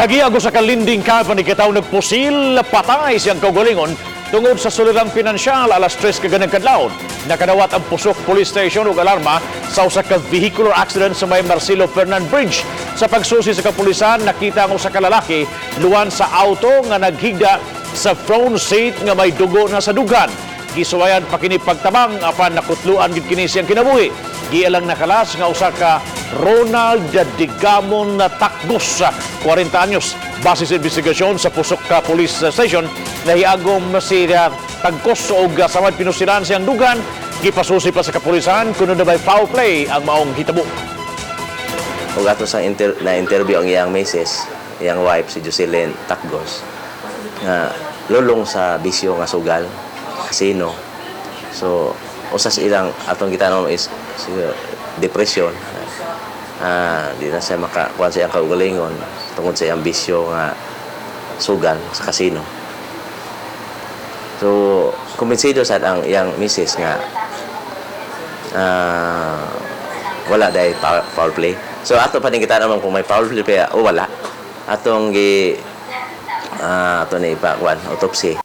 Kagiag usa ka lending company kataw nagpusil patay siyang kaugalingon tungod sa sulirang pinansyal alas 3 kaganang kadlawon. Nakadawat ang Pusok Police Station og alarma sa usa ka vehicular accident sa may Marcelo Fernan Bridge. Sa pagsusi sa kapulisan, nakita ang usa ka lalaki luwan sa auto nga naghigda sa front seat nga may dugo na sa dughan. Gisuwayan pa kini pagtabang apan nakutluan gid kini siyang kinabuhi. Gialang nakalas nga usa ka Ronald Digamon na Takgos, 40 anyos. Base sa investigasyon sa Pusok ka Police Station, nahiagom si Tagkos og samad pinusilan siyang dugan. Gipasusi pa sa kapulisan kuno na may foul play ang maong hitabo. Ug ato sang na interview ang iyang misis, iyang wife, si Jocelyn Takgos, nga lulong sa bisyo nga sugal, casino. So usa sa ilang atong gitanom is siguro depression. Di na siya makakuan sa iyang kaugalingon tungod sa iyang bisyo nga sugal sa casino. So kumbinsido sad ang iyang misis nga wala dahil foul play. So ato pa din kita naman kung may foul play pa o wala. Atong gi ato ni ipa kuan autopsy.